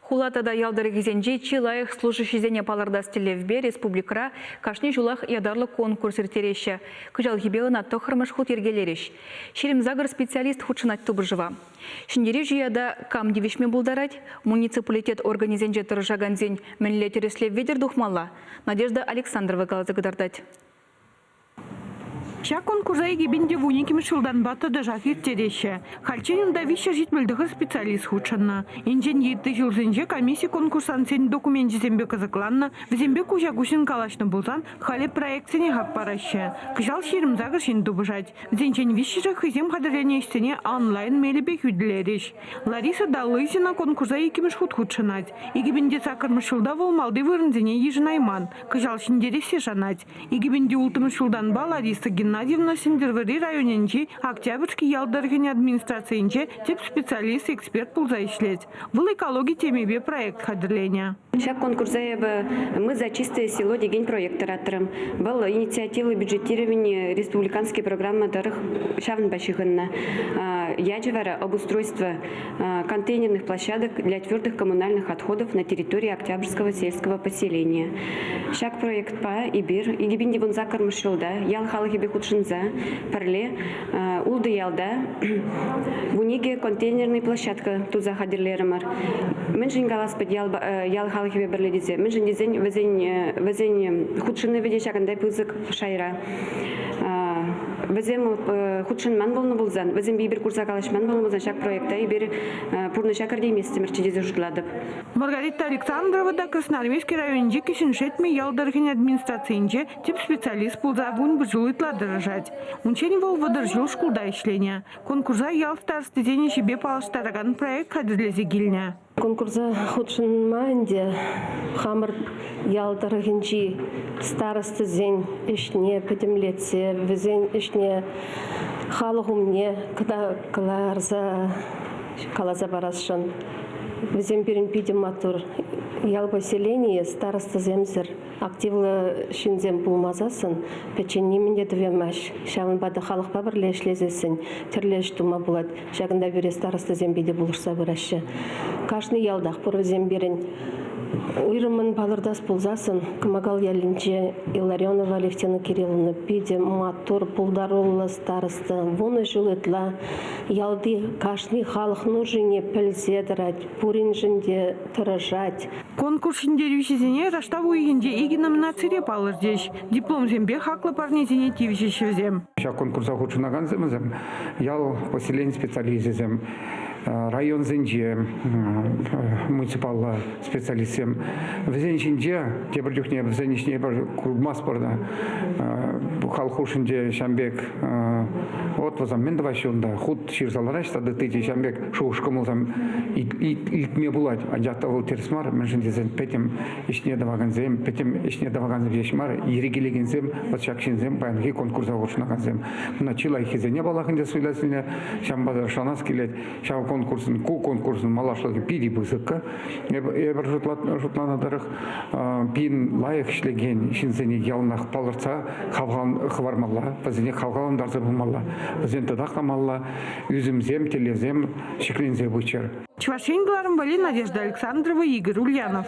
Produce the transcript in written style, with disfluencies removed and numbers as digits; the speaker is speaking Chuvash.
Хула тата ял тӑрӑхӗсенчи чи лайӑх служащисене палӑртас тӗллевпе республикӑра кашни ҫулах ятарлӑ конкурс ирттереҫҫӗ. Кӑҫалхипе ӑна тӑххӑрмӗш хут йӗркелерӗҫ. 28 специалист хутшӑнать тупӑшӑва. Ҫӗнтерӳҫӗ ята кам тивӗҫме пултарать? Муниципалитет органӗсенче тӑрӑшакансен мӗнле тӗрӗслев витӗр тухмалла? Надежда Александрова каласа кӑтартать. Ҫак конкурса 2012 ҫултанпа тӑтӑшах ирттереҫҫӗ. Хальччен унта 379 специалист хутшӑннӑ. Енчен ытти ҫулсенче комисси конкурсантсен докуменчӗсемпе кӑсӑкланнӑ, вӗсемпе куҫа-куҫӑн калаҫнӑ пулсан халӗ проектсене хак параҫҫӗ. Кӑҫал 28 ҫын тупӑшать. Вӗсенчен виҫҫӗшӗ хӑйсем хатӗрленӗ ӗҫсене онлайн мелӗпе хӳтӗлерӗҫ. Лариса Далызина конкурса иккӗмӗш хут хутшӑнать. 2008 ҫулта вӑл малти вырӑнсене йышӑнайман. Кӑҫал ҫӗнтерессе шанать. 2006 ҫултанпа Лариса Геннадьевна Сӗнтӗрвӑрри районӗнчи Октябрьски ял тӑрӑхӗн администрацийӗнче тӗп специалист-эксперт пулса ӗҫлет. Вӑл экологи темипе проект хатӗрленӗ. Ҫак конкурса эпӗ «Мы за чистое село» текен проект тӑратрӑм. Вӑл инициативлӑ бюджетировани республиканский программа тӑрӑх ҫавӑнпа ҫыхӑннӑ. Ячӗ вара «Обустройство контейнерных площадок для твердых коммунальных отходов на территории Октябрьского сельского поселения. Ҫак проектпа эпир 2018 ҫулта ял халӑхӗпе хутшӑнса пӗрле ултӑ ялта 12 контейнерный площадка туса хатӗрлерӗмӗр. Мӗншӗн калас пӗт ял халӑхӗпе пӗрле тесе? Мӗншӗн тесен вӗсен хутшӑнӑвӗ те ҫакӑнта пысӑк шайра. Вӗсем хутшӑнман пулнӑ пулсан, вӗсемпе эпир курса калаҫман пулнӑ пулсан ҫак проекта эпир пурнӑҫа кӗртейместӗмӗрччӗ тесе шутлатӑп. Маргарита Александрова та Красноармейски районӗнчи Кӗҫӗн Шетмӗ ял тӑрӑхӗн администрацийӗнче тӗп специалист пулса 11 ҫул ытла тӑрӑшать. Унччен вӑл 30 ҫул шкулта ӗҫленӗ. Конкурса ял старостисен ӗҫӗпе паллаштаракан проект хатӗрлесе килнӗ. Конкурса хутшӑнма ӗнтӗ хамӑр ял тӑрӑхӗнчи старостӑсен ӗҫне пӗтӗмлетсе, вӗсен ӗҫне халӑх умне кӑларса каласа парасшӑн. Вӗсем пирӗн питӗ маттур. Ял поселенийӗ старостӑсемсӗр Активлӑ ҫынсем пулмасассӑн пӗччен нимӗн те тӑваймасть. Ҫавӑнпа та халӑхпа пӗрле ӗҫлесессӗн тӗрлӗ ӗҫ тума пулать. Ҫакӑнта пире старостӑсем питӗ пулӑшса пыраҫҫӗ. Кашни ялтах пур вӗсем пирӗн. Уйрӑммӑн палӑртас пулсассӑн Кӑмакал ялӗнче Илларионова Алевтина Кирилловна питӗ маттур, пултаруллӑ староста. 10 ҫул ытла ялти кашни халӑх нушине пӗлсе тӑрать, пуриншӗн те тӑрӑшать. Конкурс ҫӗнтерӳҫисене раштав уйӑхӗнче икӗ номинацире палӑртӗҫ. Дипломсемпе хаклӑ парнесене тивӗҫӗҫ вӗсем. Ҫак конкурса хутшӑнакансем вӗсем ял поселени специалисчӗсем, районсенче муниципаллӑ специалистсем. Вӗсен ҫинче тепӗр чухне вӗсен ӗҫне эпир курмастпӑр та. Халӑх хушшинче ҫам пек вот вӗсем мӗн тӑваҫҫӗ унта, хут ҫырса лараҫҫӗ тата ытти те ҫам пек шухӑш-кӑмӑлсем илтме пулать. Анчах та вӑл тӗрӗс мар, мӗншӗн тесен пӗтӗм ӗҫне тӑвакансем, пӗтӗм ӗҫне тӑвакансем ҫеҫ мар, йӗркелекенсем, вот ҫак ҫынсем паянхи конкурса хутшӑнакансем. Куна чи лайӑххисене паллах ӗнтӗ суйлас илнӗ. Ҫавӑнпа та шанас килет, ҫав конкурсӑн, ку конкурсӑн малашлӑхӗ питӗ пысӑккӑ. Эпир шутланӑ тӑрӑх, пин лайӑх ӗҫлекен ҫынсене яланах палӑртса хӑвармалла, вӗсене хавхалантарса пымалла, вӗсен татахламалла, ӳсӗмсем, тӗллевсем ҫӗкленсе пыччӑр. Чӑваш Ен кӑларӑм валли Надежда Александрова, Игорь Ульянов.